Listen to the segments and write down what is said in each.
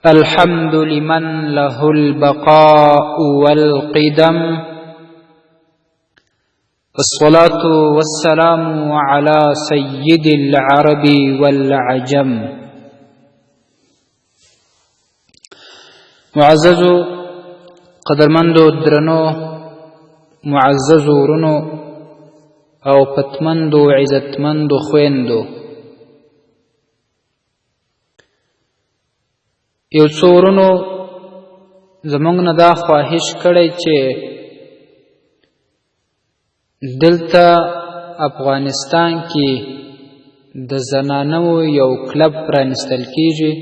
الحمد لمن له البقاء والقدم، والصلاة والسلام على سيد العرب والعجم. معززو قدرمندو درنو معززو ورونو او پتمندو عزتمندو خويندو، یو څو ورونو زمونږ نه دا خواهش کړی چې دلته افغانستان کې د زنانو یو کلب پرانیستل کیږي،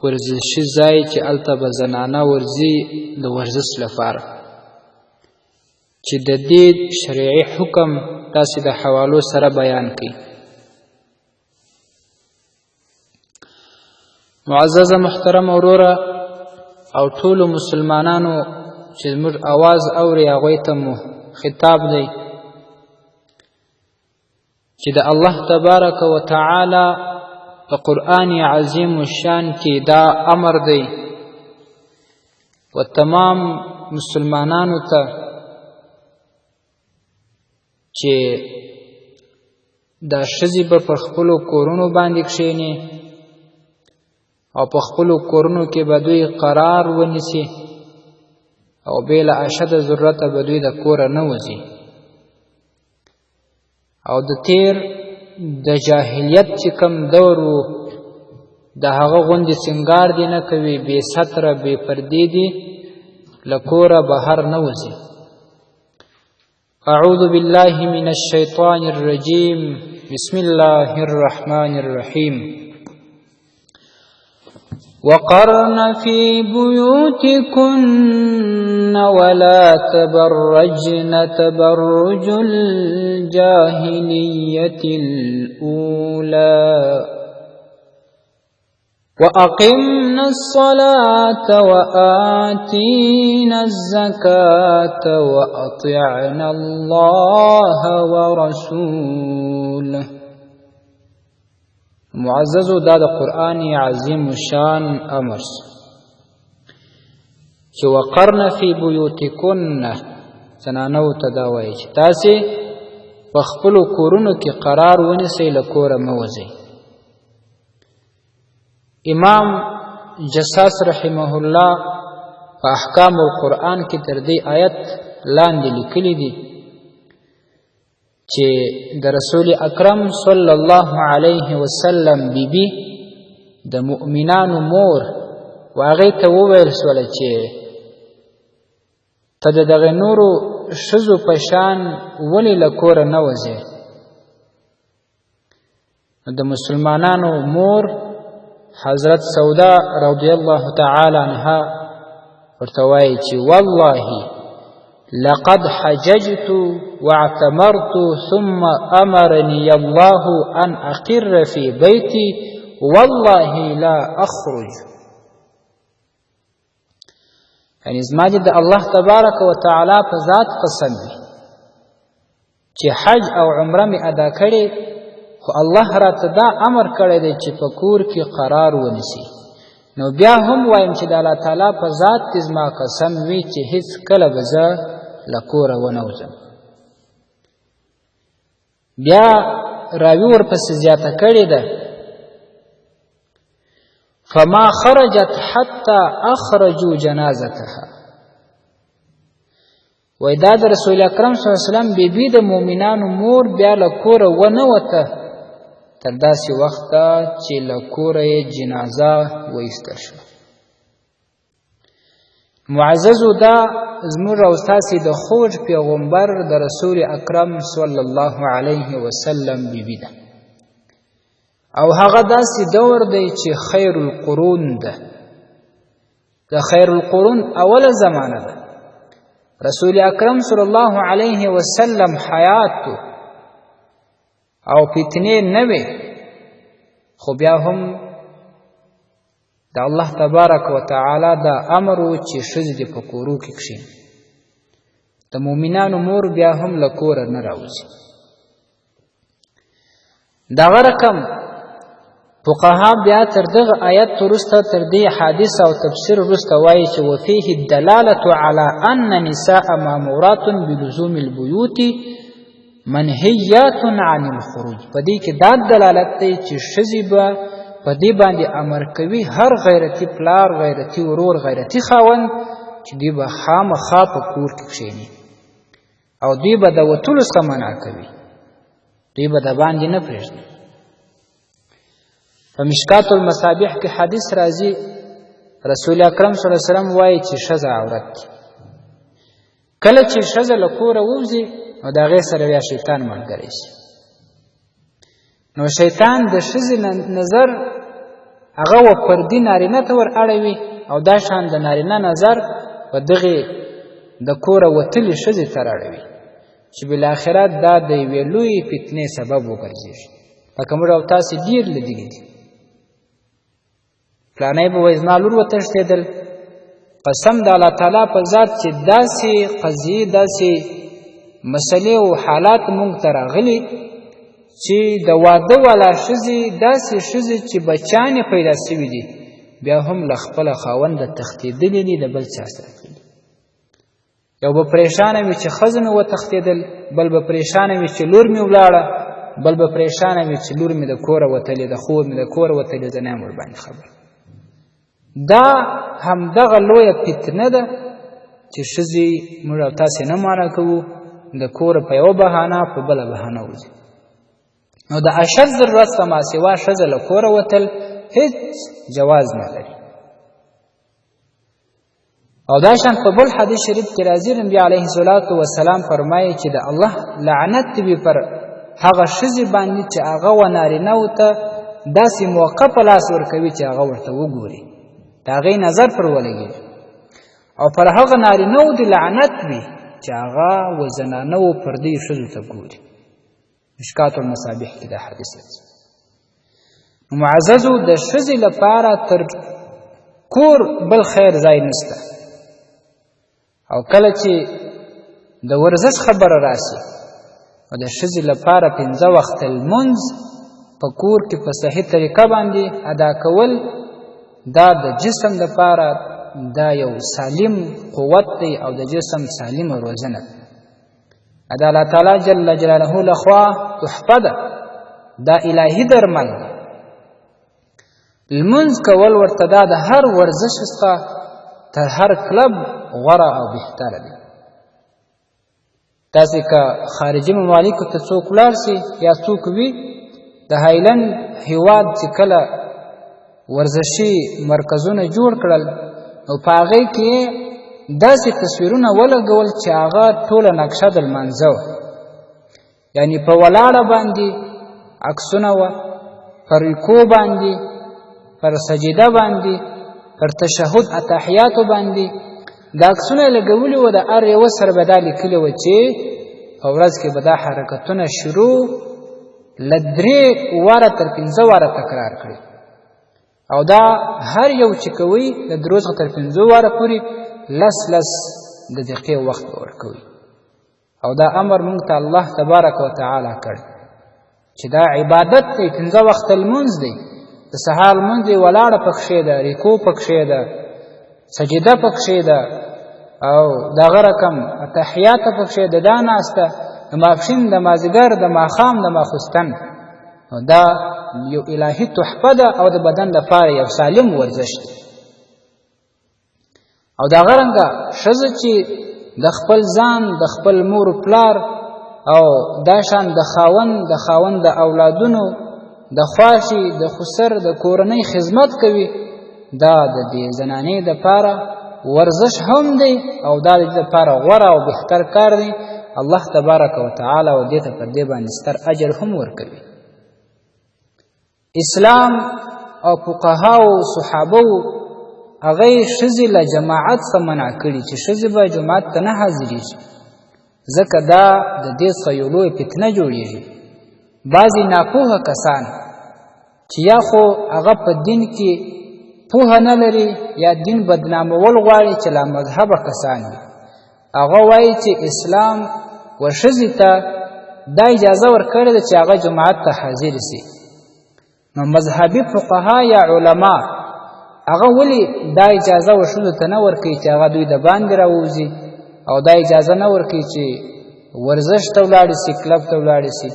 ورزشي ځای چې هلته به زنانه ورځي د ورزش لپاره، چې د دې شرعي حکم تاسې د حوالو سره بیان کړئ. معززه محترم وروره او ټولو مسلمانانو چې زموږ اواز اوري هغوی ته مو خطاب دی چې د الله تبارک وتعالی په قرآن عظیم الشان کې دا امر دی و تمام مسلمانانو ته چې دا ښځې به پر خپلو کورونو باندې کښېني او په خپلو کورونو کې به دوی قرار ونیسي او بې له اشده ضرورته به دوی د کوره نه وځي. او د تیر د جاهلیت چې کوم دور و د هغه غوندې سنګار دې نه کوي، بې ستره بې پردې دي له کوره بهر نه وځي. أعوذ بالله من الشيطان الرجيم، بسم الله الرحمن الرحيم. وقرن في بيوتكن ولا تبرجن تبرج الجاهلية الأولى، وأقمنا الصلاة وآتينا الزكاة وأطعنا الله ورسوله. معزز دا د قرآن عظیم شان امر چې وقرن فی بیوتکن، زنانو ته دا وایي چې تاسې په خپلو کورونو کې قرار ونیسئ، له کوره مه وځئ. امام جساس رحمه الله په احکام القرآن کې تر دې آیت لاندې لیکلي دي چې د رسول اکرم صلی الله علیه وسلم بیبي د مؤمنانو مور و هغې ته وویل سوله چې ته د دغه نورو ښځو په شان ولې له کوره نه وځې؟ د مسلمانانو مور حضرت سودا رضی الله تعالی عنها ورته وایي چې والله لقد حججت واعتمرت ثم أمرني الله أن أقر في بيتي والله لا أخرج. یعنی زما دې د الله تبارک وتعالی په ذات قسم وي چې حج او عمره مې ادا کړې، خو الله راته دا امر کړی دی چې په کور کې قرار ونیسي. نو بیا هم وایم چې د الله تعالی په ذات دې زما قسم وي چې هیڅ کله به زه له کوره ونه وځم. بیا راوي ورپسې زیاته کړې ده فما خرجت حتی اخرجوا جنازتها. وای دا د رسول اکرم صلی الله علیه وسلم بیبي د مؤمنانو مور بیا له کوره ونه وته تر داسې وخته چې له کوره یې جنازه وایسته شوه. معززو دا زموږ او ستاسې د خوږ پیغمبر د رسول اکرم صلی الله علیه وسلم بیبي ده، او هغه داسې دور دی چې خیر القرون ده، د خیر القرون اوله زمانه ده. رسول اکرم صلی الله علیه وسلم حیات او فتنې نه وې، خو بیا هم د الله تبارک وتعالی دا امر و چې ښځې دې په کورو کې کښېني. د مؤمنانو مور بیا هم له کوره نه راوځي. دغه رقم فقها بیا تر دغه آیت وروسته تر دې حادث او تفسیر وروسته وایي چې وفيه الدلالة على أن نساء مامورات بلزوم البيوت منهیات عن الخروج. په دې کې دا دلالت دی چې ښځې به په دې باندې امر کوي هر غیرتي پلار، غیرتي ورور، غیرتي خاوند چې دوی به خامخا په کور کې کښېني او دوی به د وتلو څخه منع کوي، دوی به د باندې نه پرېږدي. په مشکات المصابیح کې حدیث راځي، رسول اکرم صلی الله علیه وسلم وایي چې ښځه عورت دی. کله چې ښځه له کوره ووځي نو د هغې سره بیا شیطان ملګری شي. نو شیطان د ښځې نظر هغه و پردي نارینه ته ور اړوي او دا شان د نارینه نظر په دغې د کوره وتلې ښځې ته راړوي چې بالاخره دا د یوې لویې فتنې سبب وګرځېږي. لکه موږ او تاسې ډېر لیدلي دي، فلانی به وایي زما لور وتښتېدل. قسم د الله تعالی په ذات چې داسې قضیې، داسې مسلې او حالات موږ ته راغلي چې د واده والا ښځې، داسې ښځې چې بچیان یې پیدا سوي دي بیا هم له خپله خاونده تښتېدلي دي، د بل چا سره تللي. یو به پریشانه وي چې ښځه مې وتښتېدل، بل به پریشانه وي چې لور مې ولاړه، بل به پریشانه وي چې لور مې د کوره وتلې ده، خور مې د کوره وتلې، زه نه یم ورباندې خبر. دا همدغه لویه فتنه ده چې ښځې موږ او تاسې نه منع کوو، د کوره په یوه بهانه په بله بهانه وځي. نو د اشد ضرورت څخه ماسوا ښځه له کوره وتل هیڅ جواز نه لري. او دا شان په بل حدیث شریف کې راځي، نبی علیه الصلاة والسلام فرمایي چې د الله لعنت وي پر هغه ښځې باندې چې هغه و نارینه ته داسې موقع په لاس ورکوي چې هغه ورته وګوري، د هغې نظر پر ولګېږي، او پر هغه نارینه د لعنت وي چې هغه و زنانه و پر دې ښځو ته ګوري. مشکات المصابیح کې دا حدیث راځي. معززو د ښځې لپاره تر کور بل خیر ځای نشته. او کله چې د ورزش خبره راسي نو د ښځې لپاره 5 وخته لمونځ په کور کې په صحیح طریقه باندې ادا کول دا د جسم لپاره دا یو سالم قوت دی او د جسم سالمه روزنه ده. دا الله تعالی جل جلاله لخوا تحفه ده، دا الهي درمل ده. لمونځ کول ورته دا د هر ورزش څخه تر هر کلب غوره او بهتره دی. تاسې که خارجي ممالکو ته څوک ولاړ سي یا څوک وي، د هایلند هیواد چې کله ورزشي مرکزونه جوړ کړل نو په هغې کې داسې تصویرونه ولګول چې هغه ټوله نقشه د لمانځه وه، یعنی په ولاړه باندې عکسونه وه، پر رکوع باندې، پر سجده باندې، پر تشهد اتحیاتو باندې دا عکسونه یې لګولي وه. د هر یوه سره به دا لیکلي وه چې په ورځ کې به دا حرکتونه شروع له 3 واره تر 5 واره تکرار کړي، او دا هر یو چې کوي له 3 څخه تر 5 واره پورې لس لس دقیقې وخت به ورکوي. او دا امر مونږ ته الله تبارک وتعالی کړی چې دا عبادت دی، 5 وخته لمونځ دی. د سهار لمونځ دی، ولاړه پکښې ده، رکوع پکښې ده، سجده پکښې ده، او دغه رقم اتحیات پکښې ده، دا ناسته د ماپښین، د مازدیګر، د ماښام، د ماخوستن. نو دا یو الهي تحفه ده او د بدن لپاره یو سالم ورزش دی. او دغه رنګه ښځه چې د خپل ځان، د خپل مور پلار او دا شان د خاوند، د خاوند د اولادونو، د خواشي، د خسر، د کورنۍ خدمت کوي، دا د دې زنانې دپاره ورزش هم دی او دا د دې دپاره غوره او بهتر کار دی. الله تبارک وتعالی او دې ته پر دې باندې ستر اجر هم ورکوي. اسلام او فقهاو صحابو هغه یې ښځې له جماعت څخه منع کړي چې ښځې به جماعت ته نه حاضرېږي، ځکه دا د دې څخه یو لویه فتنه جوړېږي. بعضې ناپوهه کسان چې یا خو هغه په دین کې پوهه نه لري یا دین بدنامول غواړي چې لا مذهبه کسان وي، هغه وایي چې اسلام و ښځې ته دا اجازه ورکړې ده چې هغه جماعت ته حاضر سي. نو مذهبي فقها یا علما هغه ولې دا اجازه و ښځو ته نه ورکوي چې هغه دوی د باندې راووځي، او دا اجازه نه ورکوي چې ورزش ته ولاړې سي، کلب ته ولاړې سي؟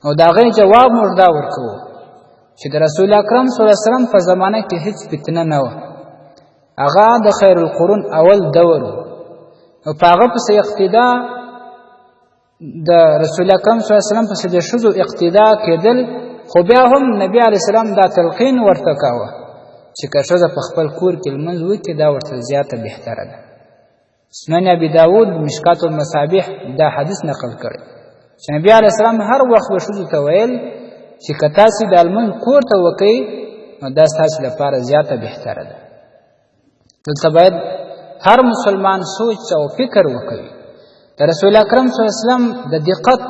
نو د هغې جواب موږ دا ورکوو چې د رسول اکرم صلی الله علیه وسلم په زمانه کې هیڅ فتنه نه وه، هغه د خیر القرون اول دور، نو په هغه پسې اقتدا د رسول اکرم صلی الله علیه وسلم پسې د ښځو اقتدا کېدل. خو بیا هم نبی علیه السلام دا تلقین ورته کاوه چې که ښځه په خپل کور کې لمونځ وکړي دا ورته زیاته بهتره ده. سنن ابي داود مشکات المصابیح دا حدیث نقل کړی چې نبی علیه السلام هر وخت به ښځو ته ویل چې که تاسې دا لمونځ کور ته وکئ نو دا ستاسې لپاره زیاته بهتره ده. دلته باید هر مسلمان سوچ او فکر وکړي. د رسول اکرم صلی الله علیه وسلم د دقت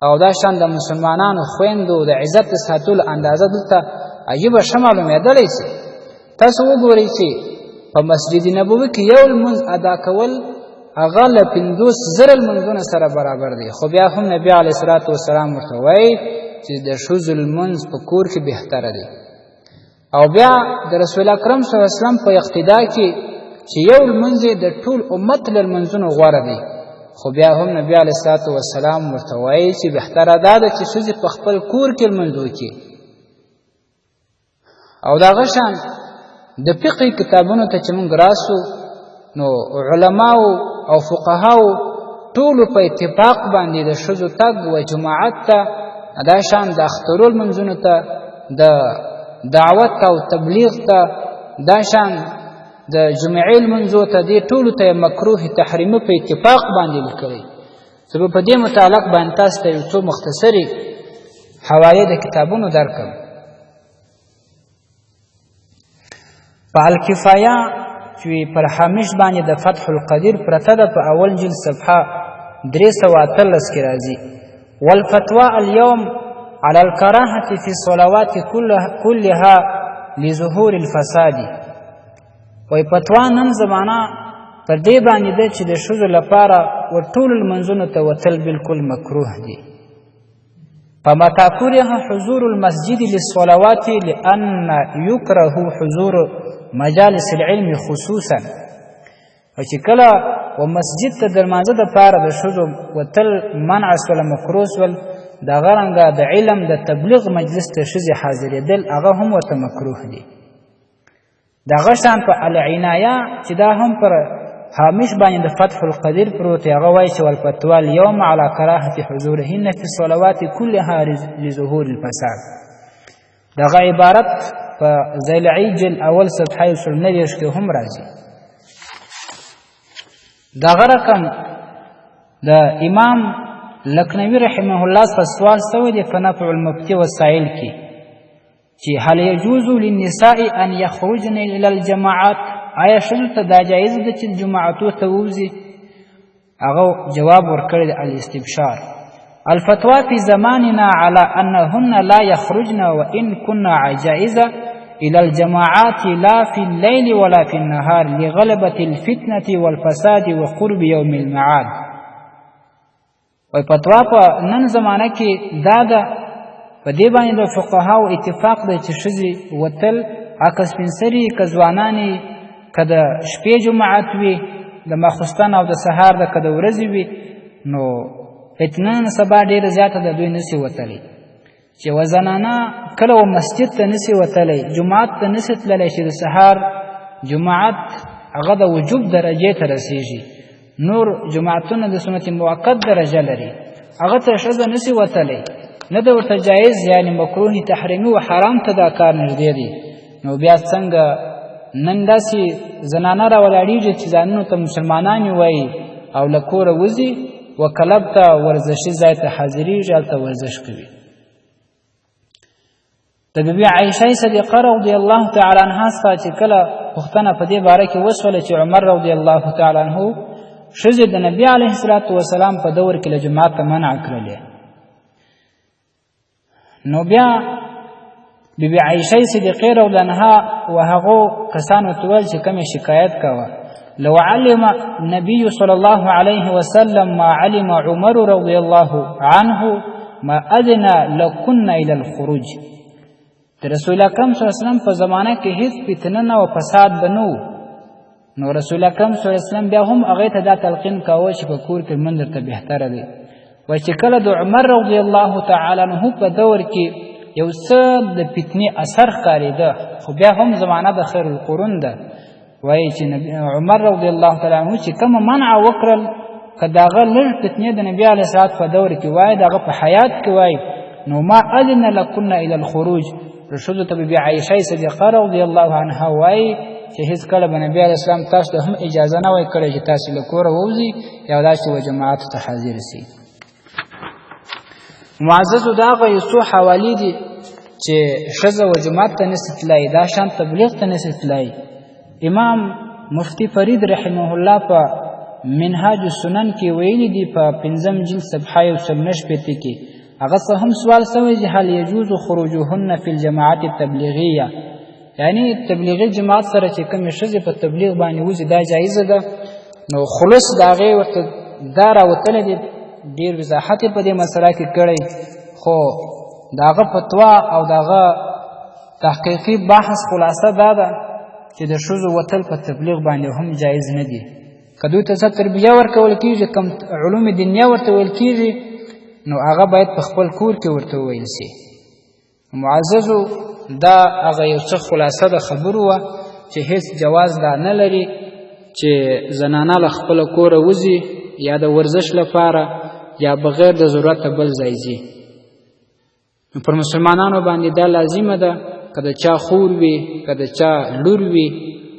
او دا شان د مسلمانانو خویندو د عزت د ساتلو اندازه دلته عجیبه ښه معلومېدلی سي. تاسو وګورئ چې په مسجد نبوي کې یو لمونځ ادا کول هغه له 50,000 لمونځونه سره برابر دی، خو بیا هم نبي علیه الصلاة والسلام ورته وایي چې د ښځو لمونځ په کور کې بهتره دی. او بیا د رسول اکرم صلی الله علیه وسلم په اقتدا کې چې یو لمونځ یې د ټول امت له لمونځونو غوره دی، خو بیا هم نبي علیه الصلاة والسلام ورته وایي چې بهتره دا ده چې ښځې په خپل کور کې لمونځ وکړي. او دغه شان د فقهي کتابونو ته چې موږ راسو نو علماو او فقهاو ټولو په اتفاق باندې د ښځو تګ و جماعت ته، دا شان د اخترو لمونځونو ته، د دعوت او تبلیغ ته، دا شان د جمعې لمونځو ته، دې ټولو ته یې مکروه تحریمي په اتفاق باندې لیکلی. زه به په دې متعلق باندې تاسو ته یو څو مختصرې حوالې د کتابونو درکړم. په الکفایه چې پر هامش باندې د فتح القدیر پرته ده په اول جلد صفحه 318 کې راځي: والفتوى اليوم على الكراهة في الصلوات كلها لظهور الفساد. وایي فتوا نن زمانه پر دې باندې ده چې د ښځو لپاره و ټولو لمونځونو ته وتل بالکل مکروه دي. فمتى كره حضور المسجد للصلوات لأن يكره حضور مجالس العلم خصوصا. او چې کله و مسجد ته د لمانځه دپاره د ښځو وتل منع سول، مکروه سول، دغه رنګه د علم د تبلیغ مجلس ته ښځې حاضرېدل هغه هم ورته مکروه دي. دغه شان په العنایه چې دا هم پر هامش باندې د فتح القدیر پروت دی، هغه وایي چې والفتوى اليوم على کراهة حضورهن في الصلوات كلها لظهور الفساد. دغه عبارت په ضلعي جلد اول صفحه 139 کې هم راځي. دغه رقم د امام لکنوي رحمه الله څخه سوال سوی دی په نفع المفتي والسائل کې چې هل يجوز للنساء ان يخرجن الى الجماعات، آیا ښځو ته دا جایز ده چې جماعتو ته ووځي؟ هغه جواب ورکړی دی الاستبشار: الفتوى في زماننا على أنهن لا يخرجن وإن كن عجائز إلى الجماعات لا في الليل ولا في النهار لغلبة الفتنة والفساد وقرب يوم المعاد. وایي فتوا په نن زمانه کې دا ده، په دې باندې د فقهاو اتفاق دی چې ښځې وتل که سپین سري که ځوانانې که د شپې جماعت وي د ماخوستن او د سهار ده که د ورځې وي، نو فتنه نن سبا ډېره زیاته ده، دوی نسي وتلی. چې یوه زنانه کله و مسجد ته نسي وتلی، جومات ته نسي تللی، چې د سهار جماعت هغه د وجوب درجې ته رسیږي، نور جماعتونه د سنت موقت درجه لري، هغه ته ښځه نسي وتلی، نه ده ورته جایز، یعنې مکروه تحریمي و حرام ته دا کار نږدې دی. نو بیا څنګه نن داسې زنانه راولاړېږي چې ځانونو ته مسلمانان وایي او له کوره وځي و کلب ته ورزشي ځای ته حاضرېږي، هلته ورزش کوي. د بیبي عایشه صدیقه رضی الله تعالی عنها څخه چې کله پوښتنه په دې باره کې وسوله چې عمر رضی الله تعالی عنه ښځې د نبي علیه الصلاة والسلام په دور کې له جوماته منع کړلې، نو بیا بیبي عایشه صدیقې رضی الله عنها و هغو کسانو ته وویل چې کوم یې شکایت کوه: لو علم النبي صلى الله عليه وسلم ما علم عمر رضي الله عنه ما أذن لكن إلى الخروج. د رسول اکرم صلی الله علیه وسلم په زمانه کې هیڅ فتنه نه او فساد به نه و. نو رسول اکرم صلی الله علیه وسلم بیا هم هغې ته دا تلقین کاوه چې په کور کې لمونځ درته بهتره دی. وایي چې کله د عمر رضی الله تعالی عنه په دور کې یو څه د فتنې اثر ښکارېده، خو بیا هم زمانه د خیر القرون ده. وایي چې عمر رضی الله تعالی عنه چې کومه منع وکړل، که د هغه لږ فتنې د نبي علیه الصلات په دور کې وای، د هغه په حیات کې وای، نو ما اذن لکن الی الخروج. ښځو ته به بیا عایشه صدیقه رضی الله عنها وایي چې هېڅکله به نبي علیه السلام تاسو ته هم اجازه نه وای کړې چې تاسو له کوره ووځئ یا داسې و جماعت ته حاضر سئ. معززو دا هغه یو څو حوالې دي چې ښځه و جومات ته نسي تلای، دا شان تبلیغ ته نسي تلای. امام مفتی فرید رحمه الله په منهاج السنن کې ویلي دي په پنځم جلد صفحه 169 کې هغه څه هم سوال سوی چې هل یجوز خروجهن فی الجماعت التبلیغیه، یعنی تبلیغي جماعت سره چې کومې ښځې په تبلیغ باندې وځي دا جایزه ده. نو خلص د هغې ورته دا راوتلی دی، ډېر وضاحت یې په دې مسله کې کړی، خو د هغه فتوا او د هغه تحقیقي بحث خلاصه دا ده چې د ښځو وتل په تبلیغ باندې هم جایز نه دي. که دوی ته څه تربیه ورکول کېږي، کوم علوم دینیه ورته ویل کېږي، نو هغه باید په خپل کور کې ورته وویل سي. معززو دا هغه یو څه خلاصه د خبرو وه چې هیڅ جواز دا نه لري چې زنانه له خپله کوره وځي یا د ورزش لپاره یا بغیر د ضرورته بل ځای ځي. نو پر مسلمانانو باندې دا لازمه ده که د چا خور وي، که د چا لور وي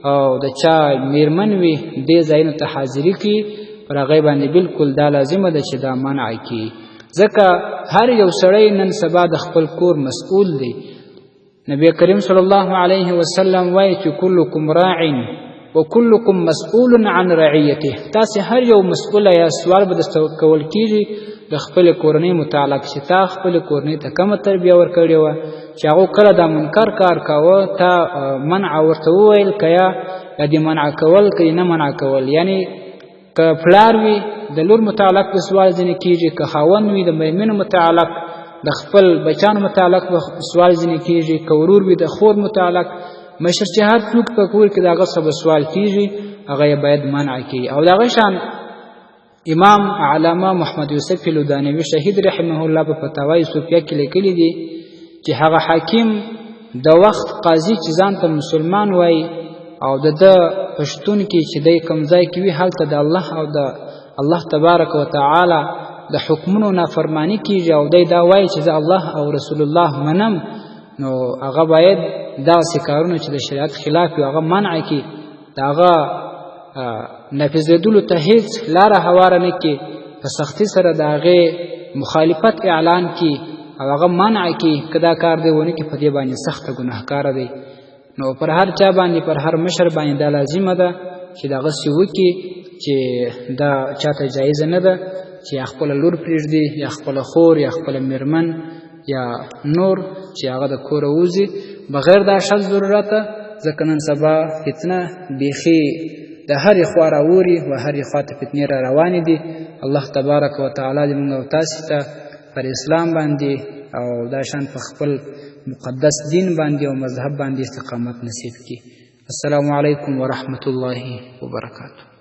او د چا میرمن وي، دې ځایونو ته حاضري کړي، پر هغې باندې بالکل دا لازمه ده چې دا منع کړي. ځکه هر یو سړی نن سبا د خپل کور مسؤل دی. نبی کریم صلی الله علیه وسلم وایي چې کلکم راع وکلکم مسؤل عن رعیته، تاسې هر یو مسؤله یا سوال به درته کول کیږي د خپلې کورنۍ متعلق چې تا خپلې کورنۍ ته کومه تربیه ورکړې وه، چې هغو کله دا منکر کار کاوه تا منع ورته وویل که یا دې منع کول که نه منع کول. یعنی که پلار وي د لور متعلق به سوال ځینې کیږي، که خاوند وي د میرمنو متعلق د خپل بچانو متعلق به سوال ځینې کیږي، که ورور وي د خور متعلق، مشر چې هر څوک په کور کې د هغه څخه به سوال کیږي، هغه یې باید منع کړي. او د هغه شان امام علامه محمد یوسف لودانوي شهید رحمه الله په فتاوی صوفیه کې لیکلي دي چې هغه حاکم د وخت قاضي چې ځان ته مسلمان وایي او د ده په شتون کې چې دی کوم ځای کې وي هلته د الله او د الله تبارک وتعالی د حکمونو نافرماني کیږي او دی دا وایي چې زه الله او رسول الله منم، نو هغه باید دغسې کارونه چې د شریعت خلاف وي هغه منع کړي، د هغه نافذېدلو ته هیڅ لاره هواره نه کړي، په سختي سره د هغې مخالفت اعلان کړي او هغه منع کړي. که دا کار دی ونه کړي په دې باندې سخته ګناهکاره دی. نو پر هر چا باندې، پر هر مشر باندې دا لازمه ده چې دغسې وکړي چې دا چاته جایزه نه ده چې یا خپله لور پرېږدي یا خپله خور یا خپله میرمن یا نور چې هغه د کوره ووځي بغیر د اشد ضرورته. ځکه نن سبا فتنه بیخي د هرې خوا راوري و هرې خوا ته فتنې را روانې دي. الله تبارک وتعالی دې موږ او تاسې ته پر اسلام باندې او دا شان په خپل مقدس دین باندې او مذهب باندې استقامت نصیب کړي. السلام علیکم ورحمة الله وبرکاته.